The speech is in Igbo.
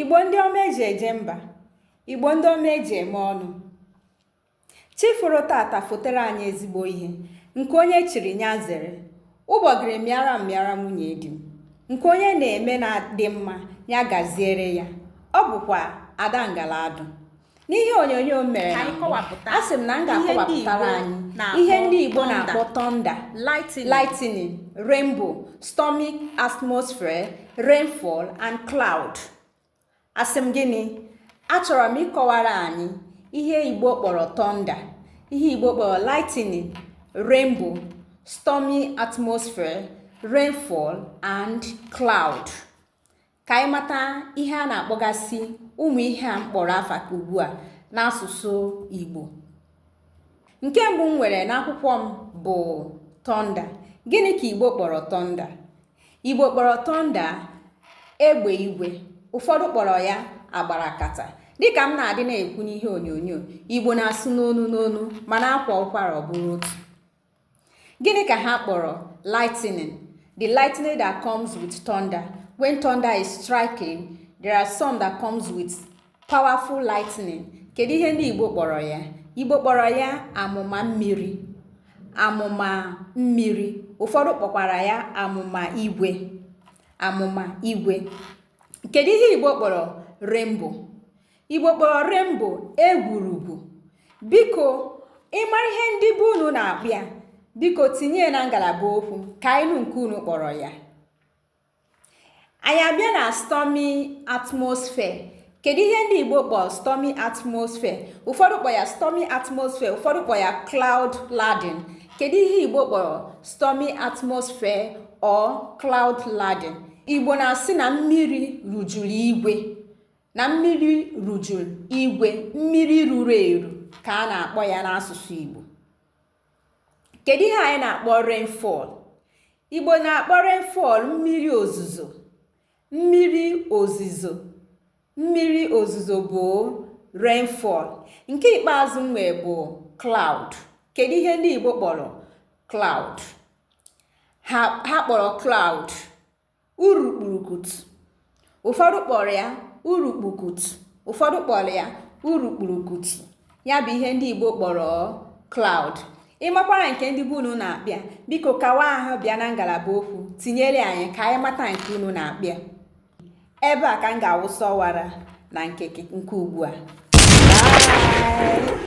Igbo ndị ọma eji eje mba, Igbo ndị ọma eji eme ọnụ. Chi foro tata fotere anyị ezigbo ihe, nke onye chiri nya zere. Ụgbọgịrị mịara mịara nwunye di m. Nke onye na-eme na-adị mma ya gaziere ya. Ọ bụkwa Ada Ngaladụ. N'ihe onyonyo m mere Ka na anyị mbụ, kọwapụta a sị m na m ihe ndị ga-akọwapụtara Igbo anyị na-akpọ ihe ndị Igbo thunder, na-akpọ thunder, lightning, lightning, rainbow, stormy atmosphere, rainfall and cloud. Asị m gịnị? Achọrọ m ịkọwara anyị ihe Igbo kpọrọ thunder, ihe Igbo kpọrọ lightning, rainbow, stormy atmosphere, rainfall and cloud. Ka anyị mata ihe a na-akpọgasị ụmụ ihe a m kpọrọ afa ugbu a n'asụsụ Igbo. Nke mbụ m nwere n'akwụkwọ m bụ thunder. Gịnị ka Igbo kpọrọ thunder? Igbo kpọrọ thunder egbe igwe. Ụfọdụ kpọrọ ya agbarakata. Dịka m na-adị na-ekwu n'ihe onyonyo, Igbo na-asụ n'onu n'onu mana akwa ụkwara ọ bụrụ otu. Gịnị ka ha kpọrọ lightning? The lightning that comes with thunder. When thunder is striking, there are some that comes with powerful lightning. Kedu ihe ndị Igbo kpọrọ ya? Igbo kpọrọ ya amụma mmiri. Amụma mmiri. Ụfọdụ kpọkwara ya amụma igwe. Amụma igwe. Kedu ihe Igbo kpọrọ rainbow? Igbo kpọrọ rainbow egwurugwu. Biko, ị mara ihe ndị be unu na-akpọ ya, biko tinye ya na ngalaba okwu ka anyị nụ nke unu kpọrọ ya. Anyị abịa na stormy atmosphere. Kedu ihe ndị Igbo kpọrọ stormy atmosphere? Ụfọdụ kpọ ya stormy atmosphere, ụfọdụ kpọ ya cloud laden. Kedu ihe Igbo kpọrọ stormy atmosphere or cloud laden? Igbo na-asị na mmiri rujuru igwe, na mmiri rujuru igwe, mmiri ruru eru ka a na-akpọ ya n'asụsụ Igbo. Kedu ihe anyị na-akpọ rainfall? Igbo na-akpọ rainfall mmiri ozuzo. Mmiri ozuzo. Mmiri ozuzo bụ rainfall. Nke ikpeazụ m nwee bụ cloud. Kedu ihe ndị Igbo kpọrọ cloud? Ha kpọrọ cloud urukpurukutu. Ụfọdụ kpọrọ ya urukpukutu, ụfọdụ kpọrọ ya urukpurukutu. Ya bụ ihe ndị Igbo kpọrọ cloud. Ị makwara nke ndị be unu na-akpọ, biko kawa ahụ bịa na ngalaba okwu tinyere anyị ka anyị mata nke unu na-akpọ. Ebe a ka m ga-awụsa ọwara na nke ugbu a. Bye!